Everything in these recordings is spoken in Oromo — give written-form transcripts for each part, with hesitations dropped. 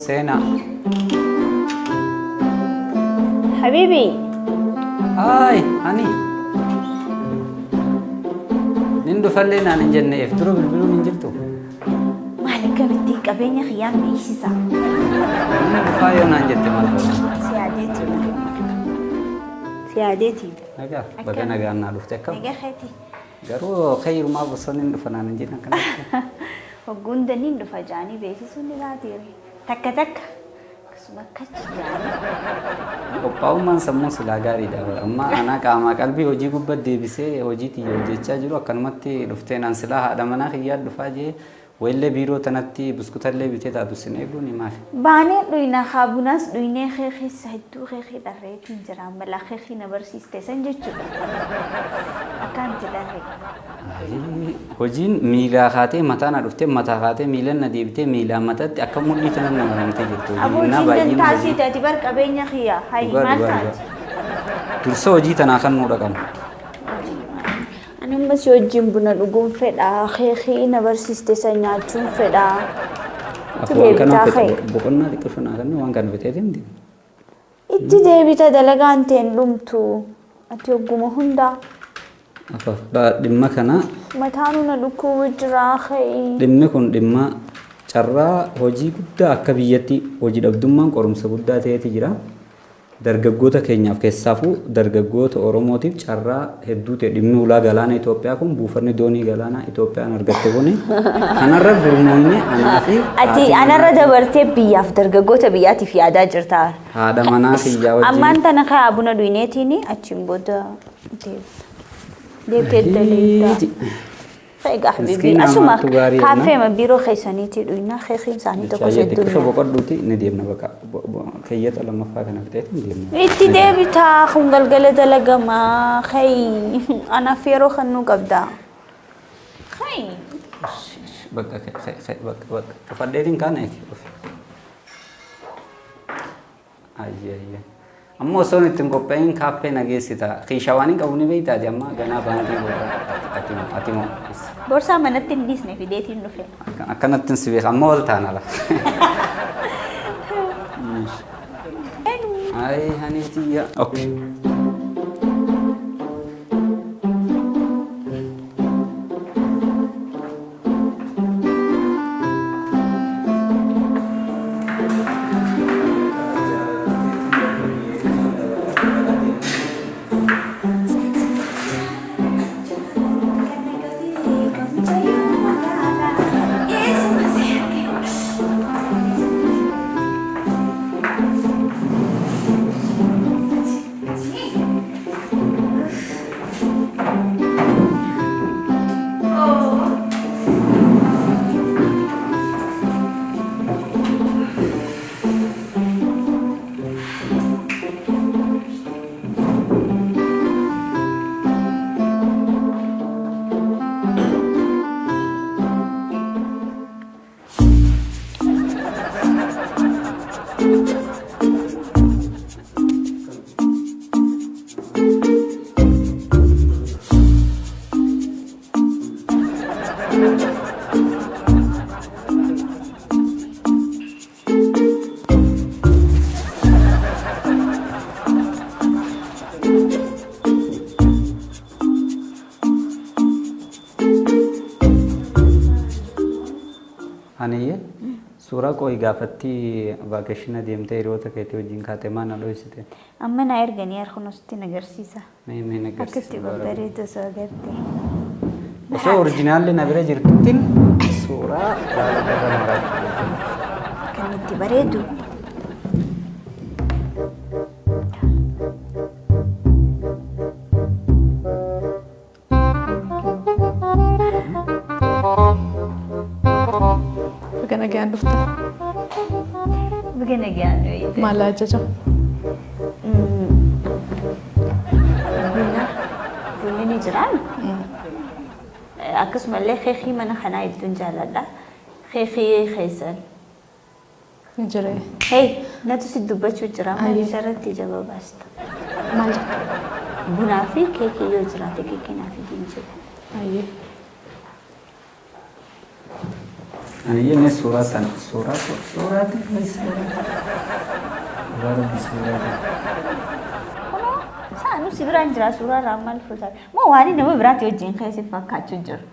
Seenaa. Habibi. Haay, ani. Nin dhufallee naan hin jenne if dura bilbiluun hin jirtu. Maal akkamittiin qabeenya kiyyaan beeksisa? Nin dhufaa yoo naan jette maal godha? Si yaadeeti. Si yaadeeti. Nagaa, baga nagaan naa dhufte akkam? Nagaa keeti. Garuu khayrumaaf osoo nin dhufa naan hin jenne akkanatti. Hogguu hunda nin dhufa ja'anii beeksisuun ni taatiire. Takka takka akkasuma akkachi ja'anii. Qophaa'ummaan sammuu silaa gaariidha bara. Amma anaa qaamaa qalbii hojii gubba deebisee hojii tiyya hojjechaa jiru akkanumatti dhufteen an silaa haadha manaa kiyyaa dhufaa jee wayillee biiroo tanatti buskutallee bitee taatu sin eeguuni maali? Baanee dhuyna kaa bunaas dhuynee kee keessa hedduu keekii dharreetiin jira malaa keekii na barsiiste san jechuudha akkaan itti dharre. Ayii hojiin miilaa kaatee mataa na dhuftee mataa kaatee miilan na deebitee miilaa matatti akka mudhii tanan na maramtee jirti hojiin Aboo innaa hojiin baay'ina dantaa hojii. siiti ati bar qabeenya kiyya hayi Dhugaa maal dhugaa taate. dhugaa. Dursa hojii tanaa kan nuu dhaqamu. Ani amma si wajjin buna dhuguun fedha. Keekii na barsiiste san nyaachuun fedha. Itti Aku waan kana deebitaa fedha ka'e. boqonnaa xiqqisho naa kenni waan kana fixeetiin deema. Itti deebita dalagaan teen dhumtu. Ati hogguma hundaa. Afaaf dhimma kana Mataanuu na dhukkubu jira ka'ii. dhimmi kun dhimma carraa hojii guddaa akka biyyatti hojii dhabdummaan qorumsa guddaa ta'eeti jira. Dargaggoota keenyaaf keessaafuu dargaggoota Oromootiif carraa hedduu ta'e dhimmi ulaa galaana Itoophiyaa kun buufanni doonii galaanaa Itoophiyaan argatte kuni kanarra gurmoofne anaa fi Ati haati anarra manaa dabartee biyyaaf dargaggoota biyyaatiif yaadaa jirta. haadha manaa kiyyaa wajjin Ammaan tana kaa buna dhuyneetiin achiin booda deebita. Deebitee daleeydaa. Egaa habibi Miskiina asuma maaltu gaarii jenna? kaaffeema biiroo keessaniitii dhuyna keekiin isaanii tokko Shaayii hedduu xiqqisho mi'a. boqodhuuti ni deemna bakka keeyyata lammaffaa kana fixeeti ni deemna. Itti deebitaa kun galgala dalagamaa kai anaaf yeroo kennuu qabda. Kai. Bakka bakka bakka cufadheetiin kaana eegi. Ayyee ayyee. Amma osoon itti hin qophaa'in kaaffee na geessita. Kiishaa waan hin qabu ni beektaati amma ganaa baankii booda ati moo ati moo. Borsaa manatti hin dhiisne fideetiin dhufe. Akkanattiin si beeka amma wal taana la. Ayi hani tiyya. Okay. Haniyye suuraa qooyi gaafatti vaakeshina deemtee hiriyoota keetii wajjin kaate maa na dhoysite? Amma naa erganii harkuma sitti agarsiisa. Mee mee na Akka agarsiisi itti bara. babbareedu osoo agarte. Osoo orijinaalli na bira jirtuttiin suuraa laaluu irra maraachuu jechuudha. Kan itti bareedu. Baga nagaan dhufte. Baga nagaan dhufte. Maal ajaja? Buna bunni ni jiraan. Akkasumallee keekii mana kanaa hedduun jaalladha. Keekii keessan. Ni jira. Hey, natu si dubbachuu jira. Maal Ayyee. isarratti ija babaasta? Maal jetta? Bunaa fi keekii yoo jiraate keekii naa fidiin jedhe. Ayyee. Ani jenne suuraa sana suuraa suuraa suuraa dhugaa rabbi suuraa Kunoo saanu si biraan jira suuraa irraa maal fuutaa? Moo waan nama biraati wajjin keessa fakkaachuu jiru.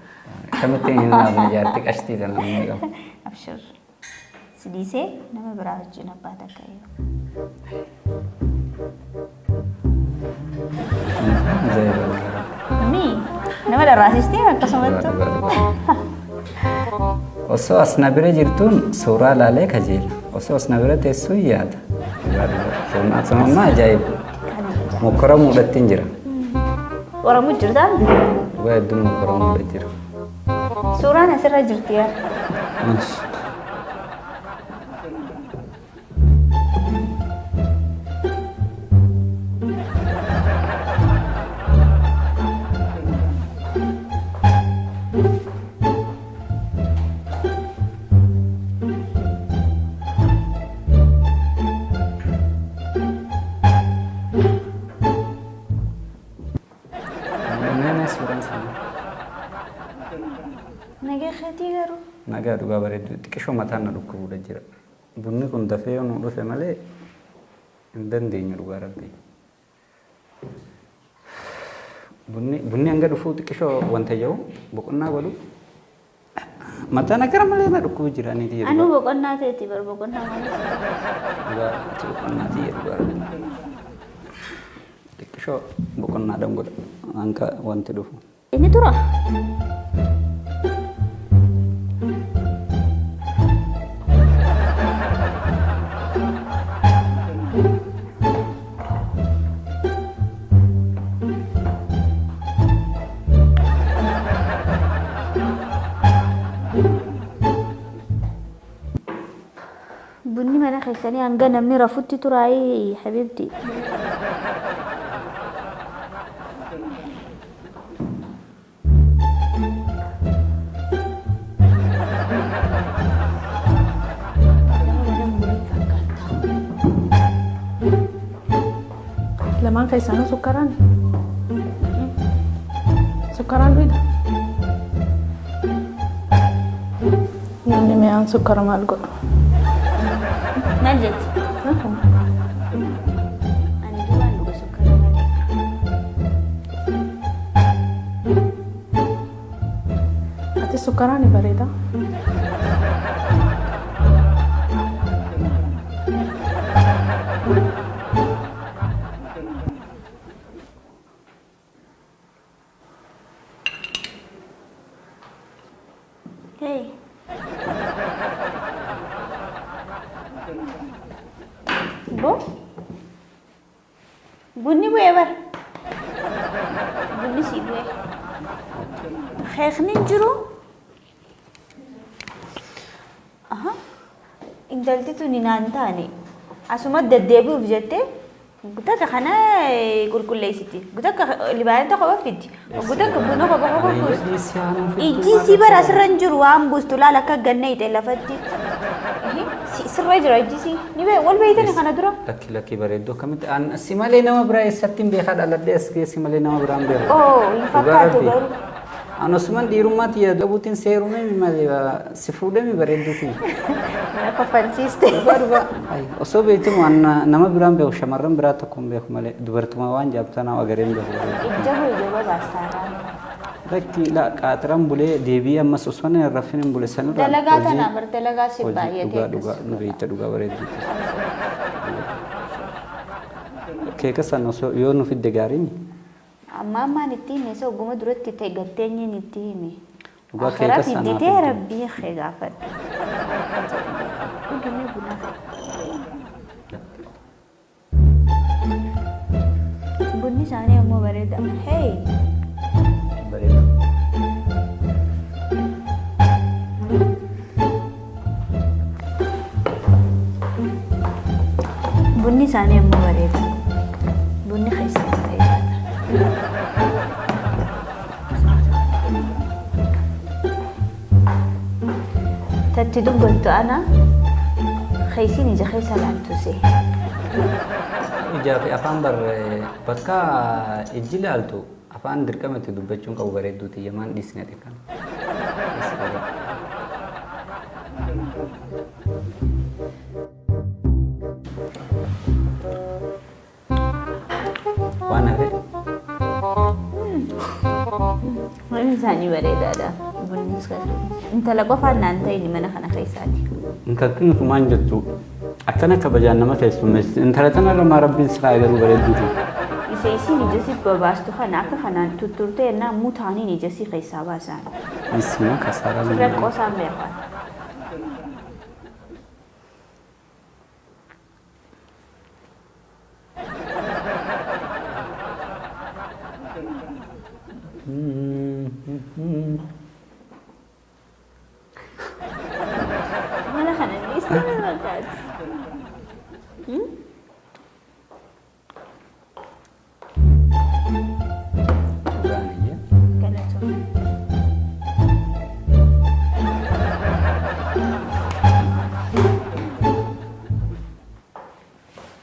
Akkamitti hin naafne jaartii qashtii tana namni qabu. Abshir. Si dhiisee nama biraa wajjin abbaa takka yoo. Ajaa'iba. Mi nama dharraasistee akkasumattu. Osoo as na bira jirtuun suuraa laalee kajeela. Osoo as na bira teessuun yaada. Dhugaa sun amma ajaa'iba. Mokkoramuudhatti hin jira. Qoramu jirtaa? Dhugaa hedduun mokkoramuudha jira. Suuraan asirra jirti yaa. Mee suuraan sana. Nagaa keetii garuu. Nagaa dhugaa bareedu xiqqishoo mataan na dhukkubuudha jira. Bunni kun dafee yoo nu dhufe malee hin dandeenyu dhugaa rabbii. Bunni bunni hanga dhufuu xiqqishoo wanta jedhu boqonnaa godhu. Mataan akka malee na dhukkubu jira ni tiyya. Anuu boqonnaa teeti bar boqonnaa malee. Dhugaa ati boqonnaa tiyya dhugaa rabbii. Xiqqishoo boqonnaadhaan godha hanga wanti dhufu. Inni tura. Bunni mana keessanii hanga namni rafutti turaayee habiibti. Lamaan keessaanuu sukkaraan? Sukkaraan dhuyda? Namni mi'aan sukkara maal godhu? Maal jetti? Ani duraan dhuga sukkara malee. Ati sukkaraan ni bareeda. Hey. Bo? Bunni bu'ee bara. Bunni sii bu'ee. Keekni hin jiru. Aha. Intalti tuni naan taane asuma deddeebi'uuf jettee gutakka kana qulqulleessiti. Gutakka libaanota kopha fiddi. Gutakka buna kopha kopha buusti. Ijji si bara asirra hin jiru waan buustu laala akka ganna hidhe lafatti. Sirra jira ijji si. Ni bee wal beeytani kana dura. Lakki lakki bareedduu akkamitti an si malee nama biraa eessatti hin beekaa dhaladhee as geessi malee nama biraa hin beeku. Oo hin fakkaatu garuu. An osuman dhiirummaa tiyya qabuutiin seerumee malee si fuudhee bareedduu tiyya. Na kofalchiiste. Dhugaa dhugaa. Ay, osoo beektumu an nama biraan beeku shamarran biraa tokko hin beeku malee dubartuma waan jaabtanaa agaree hin beeku bareedduu. Ijja hoo ija babaastaaraan. Lakki la qaaxiran bulee deebi'ee ammas osoo hin rafin hin bule sanirraa. Dalagaa tanaa bar dalagaa si hojii baay'atee dhugaa dhugaa akkas nu beekta dhugaa bareedduu. Keeka sana osoo yoo nu fidde gaariin Amma ammaan itti hime isa oguma duratti ta'e gatteenyeen itti hime. Dhugaa Akhiraa keeka sanaa fidditee fidde. rabbii kee gaafadhu. Dhugimee buna kee. Bunni isaanii ammoo bareeda. Hey! Bareeda. Bunni isaanii ammoo bareeda. Bunni keessa bareedaadha. Tatti dubbattu ana keessiin ija keessa laaltu see. Ijaa fi afaan bar bakka ijji ilaaltu afaan dirqama itti dubbachuun qabu bareedduu tiyya maan dhiisne xiqqaan. Manni isaanii bareedaadha. Bunnis kan intala qofaan naan ta'in mana kana keessaati. Intaltiin kumaan jettu akkana kabajaan nama keessummeessi. Intala tanarra maa rabbiin si haa garuu bareedduuti. Isa isiin ija si babaastu kana akka kanaan tutturtee ennaa mutaaniin ija si keessaa baasan. Misima kasaaraa. Sirra qosaan beekan. Mana kana ni istana fakkaata. Galatoomna.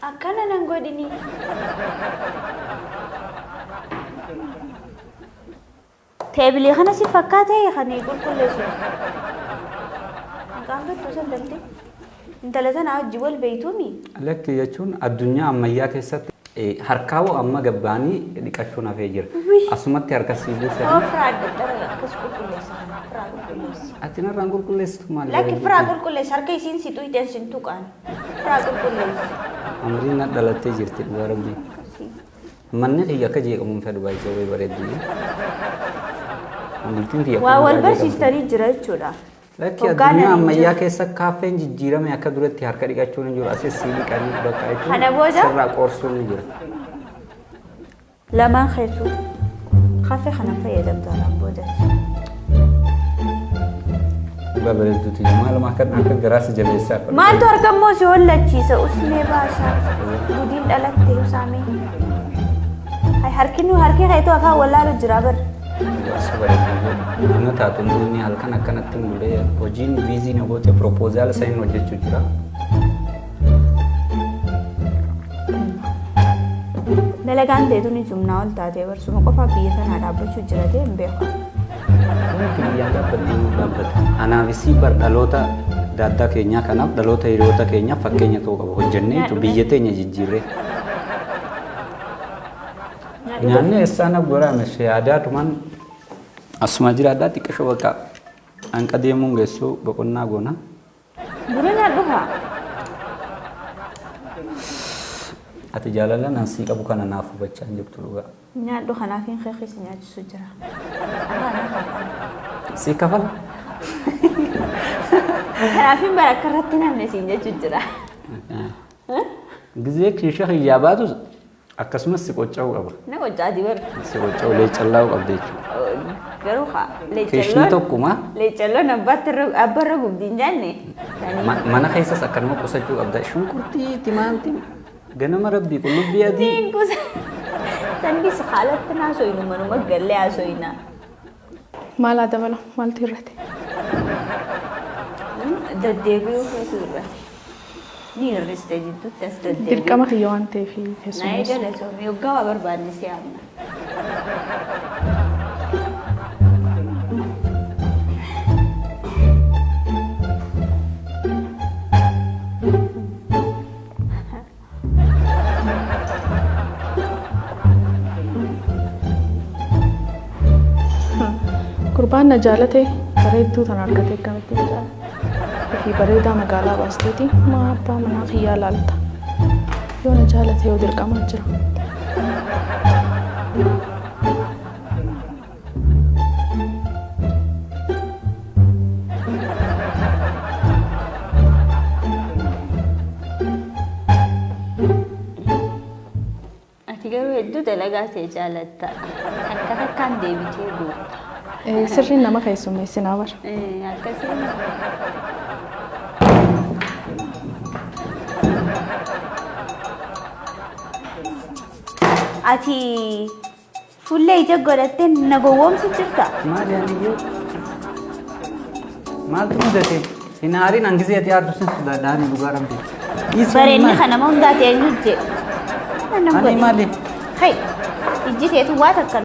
Akkana nan godhini. Teebilii kana si fakkaatee kan qulqulleessu. Gaanfattuu san galtee. Intala sana wajji wal beeytuumi. Lakki jechuun addunyaa ammayyaa keessatti harkaawoo amma gabbaanii dhiqachuun hafee jira. Asumatti harka sii buusan. Oo firaa adda addaa akkas qulqulleessa kana firaa qulqulleessi. Ati narraan qulqulleessitu maali? Lakki firaa qulqulleessi harka isiin si xuyxeen sin tuqaan. Firaa qulqulleessi. Umriin na dhalattee jirti dhugaa rabbii. Manni kiyya akka jeeqamu hin fedhu baay'ee bareeddu. Bultiin kiyya Waa akka wal jeeqamtu. barsiistanii jira jechuudha. Lakki Hoggaan addunyaa ani ammayyaa jiru. keessa kaaffeen jijjiirame akka duratti harka dhiqachuun hin jiru. Asis sii dhiqanii bakka jechuun Kana booda? sirraa qoorsuun ni jira. Lamaan keetu kaffee kana fayyadamta boodatti. Dhugaa bareedduuti. Maaluma akka akka garaa si jabeessaa. Maaltu argammoo si hollachiisa usmee baasaa. Gudiin dhalatte usaamee. Harki nu harki keetu afaan wallaalu jira bar. Dhugaa bareedduu. Buna taatu inni halkan akkanatti hin bulee hojiin busy na goote proposal saniin hojjechuu jira. Dalagaan teetu ni humnaa ol taatee barsuma qofaa biyya tanaa dhaabbachuu jira ta'e hin beeku. Wanti biyyaan dhaabbatti hin dhaabbata. Anaafisii bar dhaloota daaddaa keenyaa kanaaf dhaloota hiriyoota keenyaaf fakkeenya ta'uu qaba hojjennee jechuun biyya teenya jijjiirree. Nyaanni eessaan goraame yaadaatumaan asuma jiraadhaa xiqqishoo bakka hanqa deemuun geessuu boqonnaa goona. Buna nyaadhu haa. Ati jaalala nan sii qabu kana naaf hubachaa hin jirtu dhugaa. Nyaadhu kanaaf hin keekis nyaachisu jira. Afaan afaan. Sii kafala? Kanaaf hin bara akka irratti namni siin jechuu jira. Gizee kiisha kiyyaa baatu akkasumas si qocca'uu qaba. Na qoccaati bar. Si qocca'uu leecallaa'uu qabda jechuudha. Garuu haa Kiishni tokkuma leecalloon abbaarra gubdi hin jenne. Mana keessas akkanuma qusachuu qabda. Shunkurtii, timaatim, ganama rabbii qullubbii adii. Sandis haalatti naasoyinu manuma gallee haasoyina. Maal haa dabalu? Maaltu irratti? Deddeebi'uu feetu irra. Ni hir'iste jidduutti as deddeebi'u. Dirqama kiyya waan ta'eef Na keessummeessu. eegale yoggaa waa barbaanne si yaamna. Gurbaan na jaalate bareedduu tana argatee akkamitti na jaalate? Ofii bareedaa magaalaa baasteeti maa abbaa manaa kiyyaa laalta. Yoo na jaalate yoo dirqamaa jira. Ati garuu hedduu dalagaa ta'e jaalatta. Takka takkaan deebitee guutta. Sirriin nama keessummeessinaa bara. Akkasiin. Ati fuullee ija godhattee na gowwoomsu jirta. Maali ani maaltu mudate? Hin aariin hangizee ati aartu sin sodaadhaan dhugaa rabbi. Bareenni kana nama hundaa ta'e eenyu jedhu. Ani maali? Hai, ijji teetu waa takka.